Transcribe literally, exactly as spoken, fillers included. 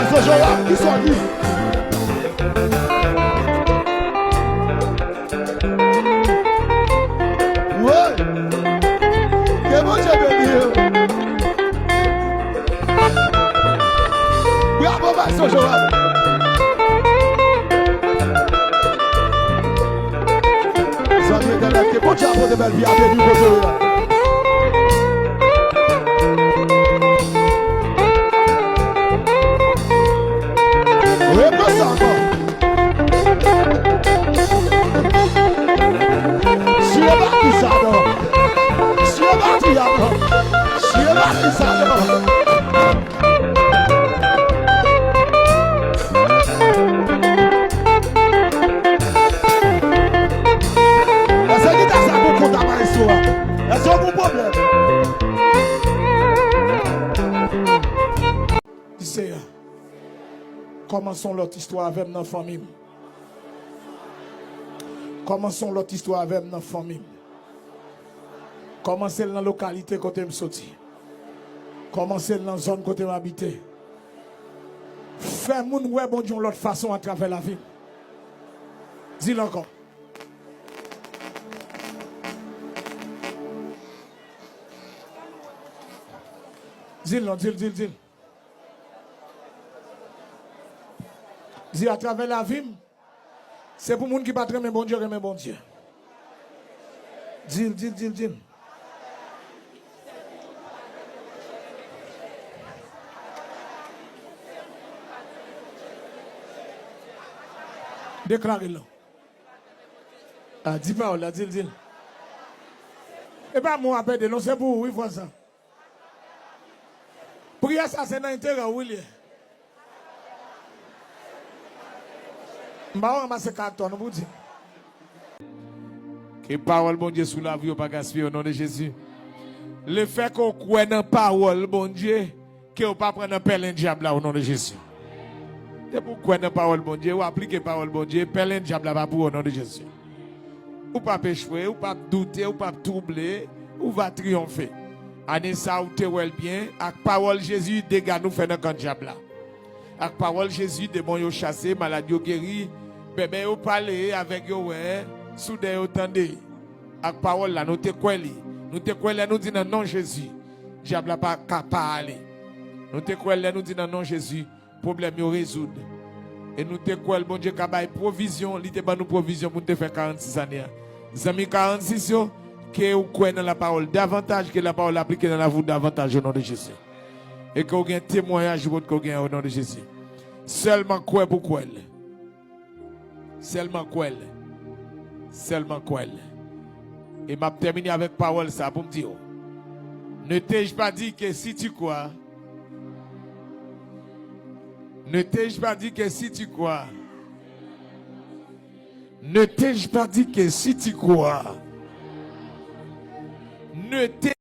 Pastè Joab, ki sòti. Woy! Ke Bondye beni w. Bravo, Pastè Joab. Zanmi entènèt, ke Bondye pote bèl vi a beni w kote w ye a. Repran sa ankò. Siye bati sa non. Siye bati a non. Siye bati sa non. Èske gita sa gon kont a maestro a? Èske w gon pwoblèm? Di Seyè, kòmanse yon lòt istwa avè m nan fanmi m. Kòmanse yon lòt istwa avè m nan fanmi m. Kòmanse l nan lokalite kote m soti. Kòmanse l nan zòn kote m abite. Fè moun wè Bondye yon lòt fason atravè lavi m. Di l ankò. Di l non, di l, di l, di l. Di, atravè lavi m, se pou moun ki pa t renmen Bondye renmen Bondye. Di l, di l, di l, di l. Deklare l non. A, di pawòl la, di l, di l. E pa mo a pede non, se pou ou wi, fwa sa. Priyè sa se nan enterè w wi l ye. M pa wè w ranmase karaktè w non pou di. Ke pawòl Bondye sou lavi w pa gaspiye o non de Jezi. Lefètke w kwè nan pawòl Bondye, ke w pa pran nan pèlen dyab la o non de Jezi. Depi w kwè nan pawòl Bondye, w aplike pawòl Bondye, pèlen dyab la pa pou ou o non de Jezi. Ou p ap echwe, ou p ap doute, ou p ap twouble, ou va triyonfe. Ane sa a, ou te wè l byen, ak pawòl Jezi, dega nou fè nan kan dyab la. Ak pawòl Jezi, demon yo chase, malad yo geri, bèbè yo pale, avèg yo wè, souden yo tande. Ak pawòl la, nou te kwè li. Nou te kwè lè nou di nan non Jezi, dyab la pa ka pa ale. Nou te kwè lè nou di nan non Jezi, pwoblèm yo rezoud. E nou te kwè l Bondye ka bay pwovizyon, li te ban nou pwovizyon pou n te fè karannsis ane a. Zanmi karannsis yo, ke w kwè nan lapawòl davantaj, ke lapawòl aplike nan lavi w davantaj o non de Jezi. E ke w gen temwayaj ou potko gen o non de Jezi. Sèlman kwè pou kwè l. Sèlman kwè l. Sèlman kwè l. E m ap tèmine avèk pawòl sa pou m di w. Ne t'ai-je pas dit que si tu crois, ne t'ai-je pas dit que si tu crois, ne t'ai-je pas dit que si tu crois, ne t'ai